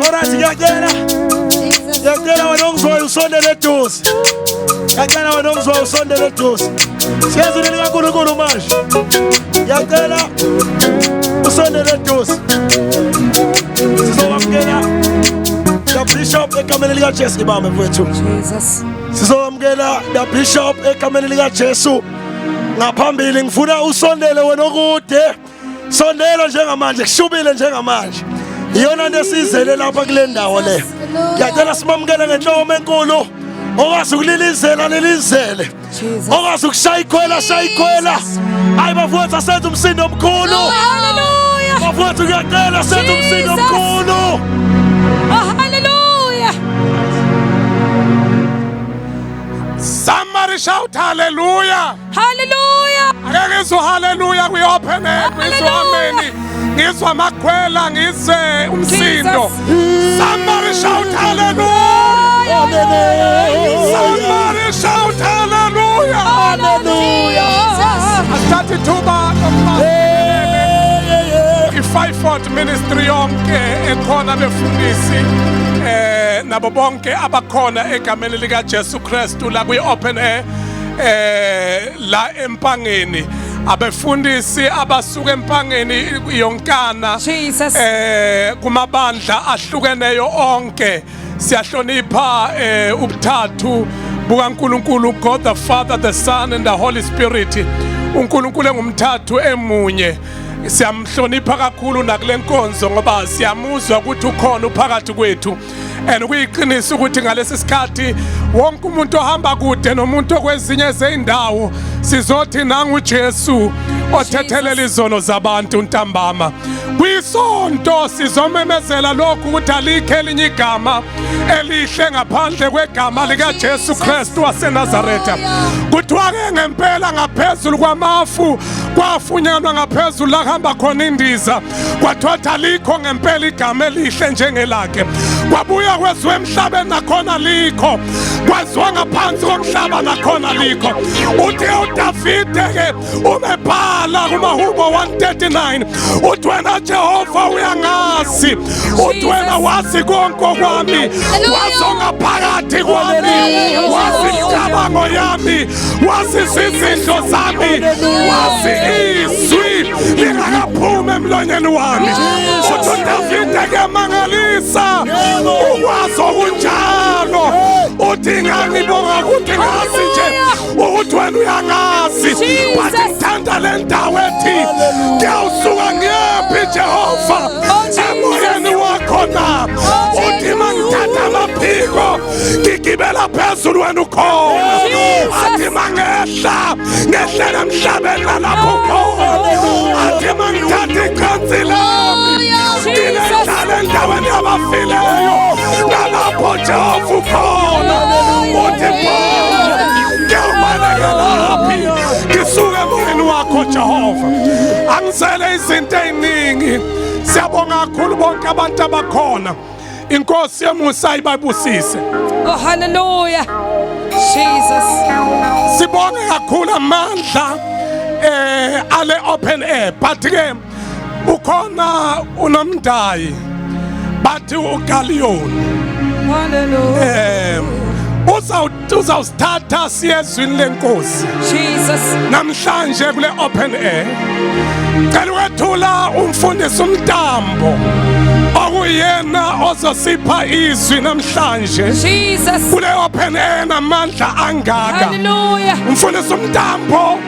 Alright, ngiyacela. Ngiyacela wena ongizwayo usondele eduze. Ngiyacela wena ongizwayo usondele eduze. Siyezwe likaNkulunkulu manje. Ngiyacela usondele eduze. Sizokwamukela the bishop egameni likaJesu ibambe mfowethu. Jesus. Sizokwamukela the bishop egameni likaJesu. Ngaphambili ngifuna usondele wena okude. Sondela njengamanje kushubile njengamanje. Iyona nto esizele lapha kule ndawo le. Ngiyacela simamukele ngenhloko enkulu. Okwazi ukulilizela lilizele. Jesus. Okwazi ukushaya ikhwela shaya ikhwela. Hayi bafowethu asenze umsindo omkhulu. Oh, hallelujah. Bafowethu ngiyacela senze umsindo Jesus. omkhulu. Oh, hallelujah. Somebody shout hallelujah. Hallelujah. Ake ngizwe hallelujah kwi-open air, ngizwe Hallelujah. ameni. Ngizwe amakhwela, ngizwe umsindo. Somebody shout hallelujah. Somebody shout hallelujah. Hallelujah. Asithathe ithuba lokuba i-Fivefold Ministry yonke ekhona befundisi nabo bonke abakhona egameni lika Jesu Kristu la kwi-open air la eMpangeni abefundisi abasuka eMpangeni yonkana Jesus. Kumabandla ahlukeneyo onke siyahlonipha ubuthathu bukaNkulunkulu, God the Father, the Son and the Holy Spirit. uNkulunkulu engumthathu emunye. Siyamhlonipha kakhulu nakule nkonzo ngoba siyamuzwa ukuthi ukhona uphakathi kwethu. And kuyiqiniso ukuthi ngalesi sikhathi wonke umuntu ohamba kude nomuntu okwezinye zezindawo sizothi nangu Jesu othethelela izono zabantu ntambama. Kwisonto sizomemezela lokhu ukuthi alikho elinye igama elihle ngaphandle kwegama lika Jesu Kristu waseNazaretha. Kuthiwa ke ngempela ngaphezulu kwamafu kwafunyanwa ngaphezulu la kuhamba khona indiza, kwathiwa alikho ngempela igama elihle njengelakhe. Kwabuya kweziwa emhlabeni nakhona likho, kwaziwa ngaphansi komhlaba nakhona likho. Uthi uDavide ke umebhala kumahubo 139 uthi wena Jehova uyangazi, uthi wena wazi konke okwami, wazi ongaphakathi kwami, wazi imicabango yami, wazi izindlo zami, wazi izwi lingakaphumi emlonyeni wami. Uthi uDavide kuyamangalisa ukwazi okunjalo. Uthi ngangibonga ukuthi ngazi nje ukuthi wena uyangazi, but ngithanda le ndawo ethi ngiyawusuka ngiyephi Jehova emoyeni wakho na. Uthi mangithatha amaphiko ngigibela phezulu wena ukhona, athi mangehla ngehlela emhlabeni nalapho ukhona, athi mangithatha icansi lami ngilendlala endaweni yabafileyo nalapho Jehova ukhona. Uthi pho ngiyawubalekelaphi ngisuke emoyeni wakho Jehova. Angizele izinto ey'ningi. Siyabonga kakhulu bonke abantu abakhona. Inkosi yomusa ibabusise. Oh, hallelujah. Jesus. Sibonge kakhulu amandla ale open air, but ke ukhona unomndayi bathi uGallion. Hallelujah. Uzawusithatha siyezwini lenkosi. Jesus. Namhlanje kule open air cela ukwethula umfundisi uMntambo okuyena ozosipha izwi namhlanje. Jesus. Kule open air namandla angaka. Hallelujah. Umfundisi uMntambo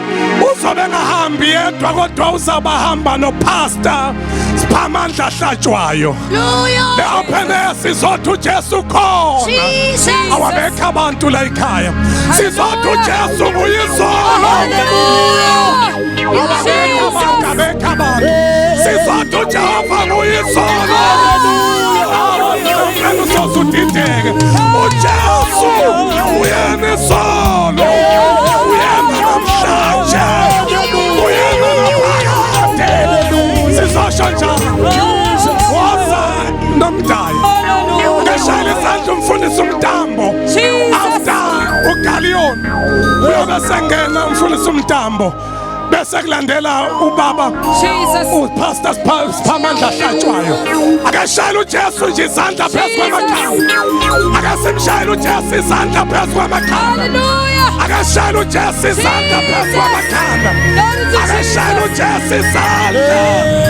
uzobe engahambi yedwa kodwa uzabahamba nopastor Siphamandla Hlatshwayo. Hallelujah. Le open air sizothi uJesu khona. Jesus. Awabekho abantu la ekhaya. Sizothi uJesu uyizolo. Hallelujah. Awabekho abantu, abekho abantu. Sizothi uJehova uyizolo. Usoze udideke. uJesu uyena izolo. Uyena namhlanje. Uyena naphakade. Sizosho njalo. Woza nomdayi. Ngashayela isandla umfundisi uMntambo. Jesus. After uGallion uyobe sengena umfundisi uMntambo. Bese kulandela ubaba Jesus. uPastor Siphamandla Hlatshwayo. Akashayela uJesu nje izandla phezu kwamakhanda. Akasimshayela uJesu izandla phezu kwamakhanda. Hallelujah. Akashayela uJesu izandla phezu kwamakhanda. Glory to Akashayela Jesus. uJesu izandla.